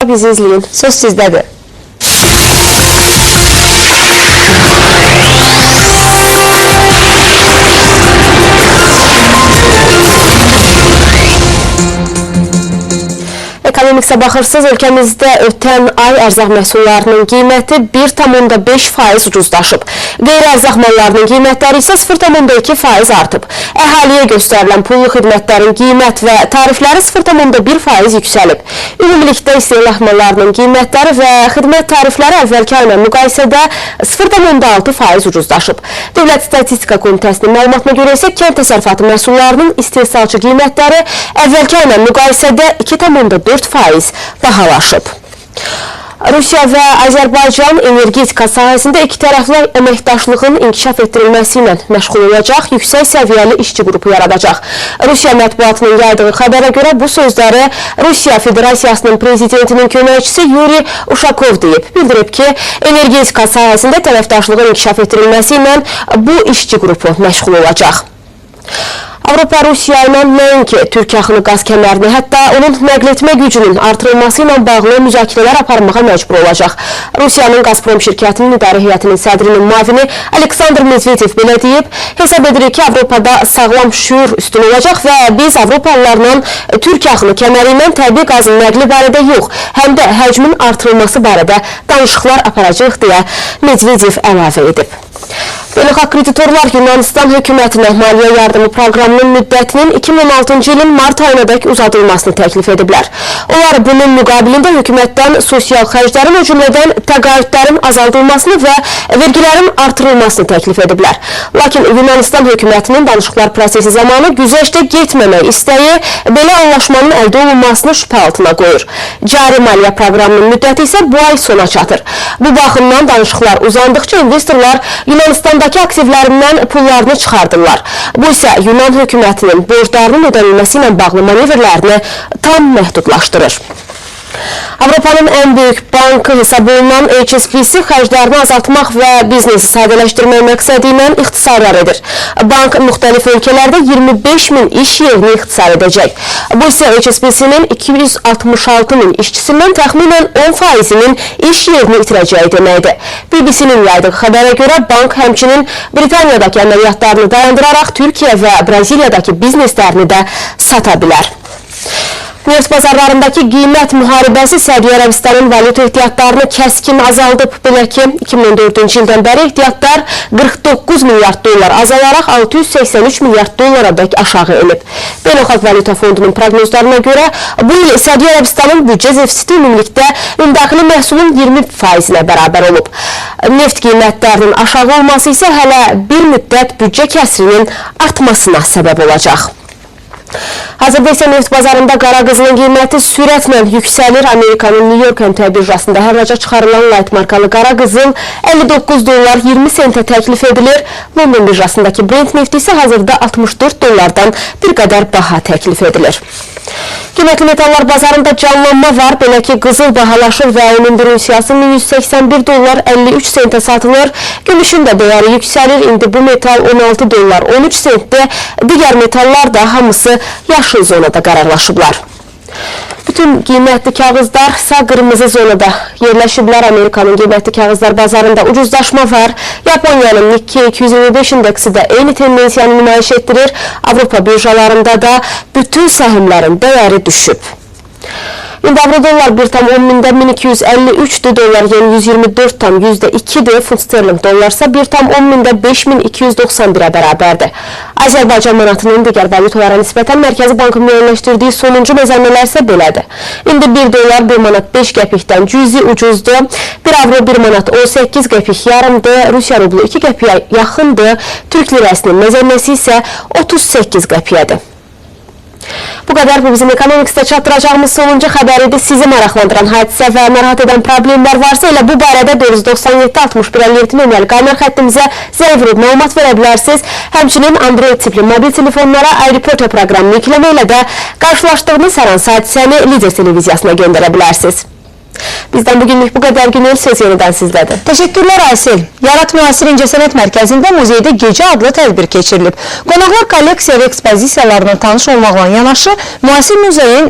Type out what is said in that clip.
Bizi izləyin. Söz sizdədir. Ekonomiksə baxırsınız, ölkəmizdə ötən ay ərzaq məhsullarının qiyməti 1,5% ucuzlaşıb. Qeyri-ərzaq mallarının qiymətləri isə 0,2% artıb. Əhaliyə göstərilən pullu xidmətlərin qiymət və tarifləri 0,1% yüksəlib. Ümumilikdə istehlak mallarının qiymətləri və xidmət tarifləri əvvəlki ayla müqayisədə 0,6% ucuzlaşıb. Dövlət Statistika Komitəsinin məlumatına görə isə kənd təsərrüfatı məhsullarının istehsalçı qiymətləri əvvəlki ayla müqayisədə 2,4% bahalaşıb. Rusiya və Azərbaycan energetika sahəsində iki tərəfli əməkdaşlığın inkişaf etdirilməsi ilə məşğul olacaq, yüksək səviyyəli işçi qrupu yaradacaq. Rusiya mətbuatının yaydığı xəbərə görə bu sözləri Rusiya Federasiyasının prezidentinin köməkçisi Yuri Uşakov deyib. Bildirib ki, energetika sahəsində tərəfdaşlığın inkişaf etdirilməsi ilə bu işçi qrupu məşğul olacaq. Avropa Rusiya ilə nəinki Türk yaxını qaz kəmərini, hətta onun nəqletmə gücünün artırılması ilə bağlı müzakirələr aparmağa məcbur olacaq. Rusiyanın Qazprom şirkətinin idarə heyətinin sədrinin müavini Aleksandr Medvedev belə deyib, hesab edirik ki, Avropada sağlam şüur üstün olacaq və biz Avropalılarla Türk yaxını kəməri ilə təbii qazın nəqli barədə yox, həm də həcmin artırılması barədə danışıqlar aparacaq deyə Medvedev əlavə edib. Beynəlxalq kreditorlar Yunanistan hökumətinə maliyyə yardımı proqramının müddətinin 2016-cı ilin mart ayınadək uzadılmasını təklif ediblər. Onlar bunun müqabilində hökumətdən sosial xərclərin, o cümlədən təqaüdlərin azaldılmasını və vergilərin artırılmasını təklif ediblər. Lakin Yunanistan hökumətinin danışıqlar prosesi zamanı güzəştə getməmək istəyi belə anlaşmanın əldə olunmasını şübhə altına qoyur. Cari maliyyə proqramının müddəti isə bu ay sona çatır. Bu baxımdan danışıqlar uzandıqca investorlar Yunanistandakı aktivlərindən pullarını çıxardırlar. Bu isə Yunan hökumətinin borclarının ödənilməsi ilə bağlı manevrlərini tam məhdudlaşdırır. Avropanın ən böyük bankı hesab olunan HSBC xərclərini azaltmaq və biznesi sadələşdirmək məqsədi ilə ixtisarlar edir. Bank müxtəlif ölkələrdə 25 min iş yerini ixtisar edəcək. Bu isə HSBC-nin 266 min işçisindən təxminən 10%-inin iş yerini itirəcəyi deməkdir. BBC-nin yaydığı xəbərə görə bank həmçinin Britaniyadakı əməliyyatlarını dayandıraraq Türkiyə və Braziliyadakı bizneslərini də sata bilər. Neft bazarlarındakı qiymət müharibəsi Səudiyyə Ərəbistanın valyuta ehtiyatlarını kəskin azaldıb. Belə ki, 2014-cü ildən bəri ehtiyatlar 49 milyard dollar azalaraq 683 milyard dollara dək aşağı enib. Beynəlxalq Valyuta Fondunun proqnozlarına görə bu il Səudiyyə Ərəbistanın büdcə defisiti ümumilikdə ümumdaxili məhsulun 20%-nə bərabər olub. Neft qiymətlərinin aşağı olması isə hələ bir müddət büdcə kəsrinin artmasına səbəb olacaq. Hazırda isə neft bazarında qara qızılın qiyməti sürətlə yüksəlir. Amerikanın New York əmtəə birjasında hərraca çıxarılan Light markalı qara qızıl 59 dollar 20 sentə təklif edilir. London birjasındakı Brent nefti isə hazırda 64 dollardan bir qədər baha təklif edilir. Qiymətli metallar bazarında canlanma var. Belə ki, qızıl bahalaşır və onun bir unsiyası 1181 dollar 53 sentə satılır. Gümüşün də dəyəri yüksəlir. İndi bu metal 16 dollar 13 sentdə. Digər metallar da hamısı yaşıl zonada qərarlaşıblar. Bütün qiymətli kağızlar sağ qırmızı zonada yerləşiblər. Amerikanın qiymətli kağızlar bazarında ucuzlaşma var. Yaponiyanın Nikkei 225 indeksi də eyni tendensiyanı nümayiş etdirir. Avropa birjalarında da bütün səhmlərin dəyəri düşüb. İndi avro dollar 1,10 mində 1253-dür, dollar yen 124,2-dir, funt sterling dollar isə 1,10 mində 5291-ə bərabərdir. Azərbaycan manatının digər valyutalara nisbətən Mərkəzi Bankın müəyyənləşdirdiyi sonuncu məzəmmələr isə belədir. İndi 1 dollar 1 manat 5 qəpikdən cüzi ucuzdur, 1 avro 1 manat 18 qəpik yarımdır, Rusiya rublu 2 qəpiyə yaxındır, Türk lirəsinin məzəmməsi isə 38 qəpiyədir. Bu qədər bu bizim Ekonomiksdə çatdıracağımız sonuncu xəbər idi. Sizi maraqlandıran hadisə və narahat edən problemlər varsa elə bu barədə 497 61 57 nömrəli qaynar xəttimizə zəng vurub məlumat verə bilərsiniz. Həmçinin Android tipli mobil telefonlara iReporter proqramını yükləmə ilə də qarşılaşdığınız hər hansı hadisəni Lider televiziyasına göndərə bilərsiniz. Bizdən bugünlük bu qədər. Günel, söz yenidən sizdədir. Təşəkkürlər Aysel. Yarat Müasir İncəsənət Mərkəzində muzeydə Gecə adlı tədbir keçirilib. Qonaqlar kolleksiya və ekspozisiyalarla tanış olmaqla yanaşı, müasir muzeyin